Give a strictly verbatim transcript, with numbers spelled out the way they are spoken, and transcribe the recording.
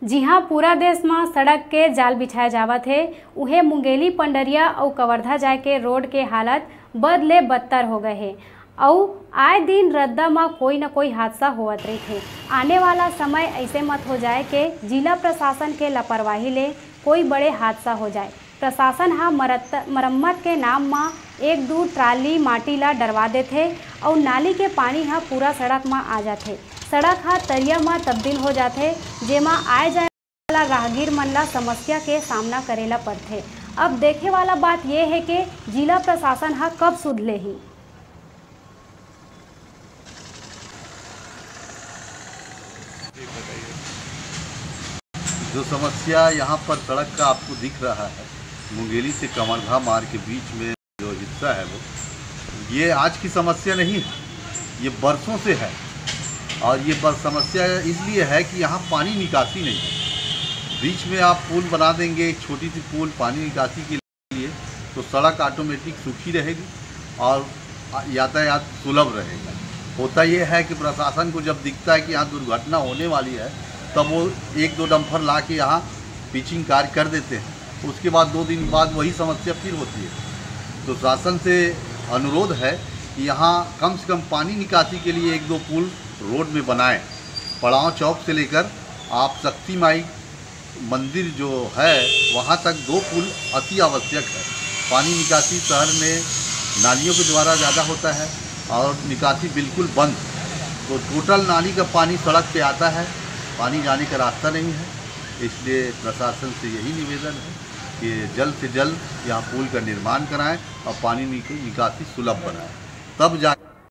जी हाँ, पूरा देश म सड़क के जाल बिछाए जावत हे, उहे मुंगेली पंडरिया अउ कवर्धा जाए के रोड के हालत बद ले बदतर हो गए हे। अउ आए दिन रद्दा म कोई न कोई हादसा होवत रहिथे। आने वाला समय ऐसे मत हो जाए के जिला प्रशासन के लापरवाही ले कोई बड़े हादसा हो जाए। प्रशासन ह मरत-, मरम्मत के नाम म एक दू ट्राली माटी ला डरवा देथे अउ नाली के पानी ह पूरा सड़क म आ जाथे। सड़क ह तरिया म तब्दील हो जाथे, जेमा आए जाए वाला राहगीर मन ला समस्या के सामना करे ला पड़थे। अब देखे वाला बात ये हे के जिला प्रशासन ह कब सुध लेही। जो समस्या यहाँ पर सड़क का आपको दिख रहा है, मुंगेली से कवर्धा मार्ग के बीच में जो हिस्सा है वो, ये आज की समस्या नहीं है, ये बरसों से है। और ये बर समस्या इसलिए है कि यहाँ पानी निकासी नहीं है। बीच में आप पुल बना देंगे, एक छोटी सी पुल पानी निकासी के लिए, तो सड़क ऑटोमेटिक सूखी रहेगी और यातायात सुलभ रहेगा। होता यह है कि प्रशासन को जब दिखता है कि यहाँ दुर्घटना होने वाली है, तब वो एक दो डंपर ला के यहाँ पिचिंग कार्य कर देते हैं। उसके बाद दो दिन बाद वही समस्या फिर होती है। तो शासन से अनुरोध है कि यहाँ कम से कम पानी निकासी के लिए एक दो पुल रोड में बनाएं। पड़ाव चौक से लेकर आप शक्ति माई मंदिर जो है, वहाँ तक दो पुल अति आवश्यक है। पानी निकासी शहर में नालियों के द्वारा ज़्यादा होता है और निकासी बिल्कुल बंद। तो टोटल नाली का पानी सड़क पे आता है, पानी जाने का रास्ता नहीं है। इसलिए प्रशासन से यही निवेदन है कि जल्द से जल्द यहाँ पुल का निर्माण कराएं और पानी निक-, निकासी सुलभ बनाएं, तब जा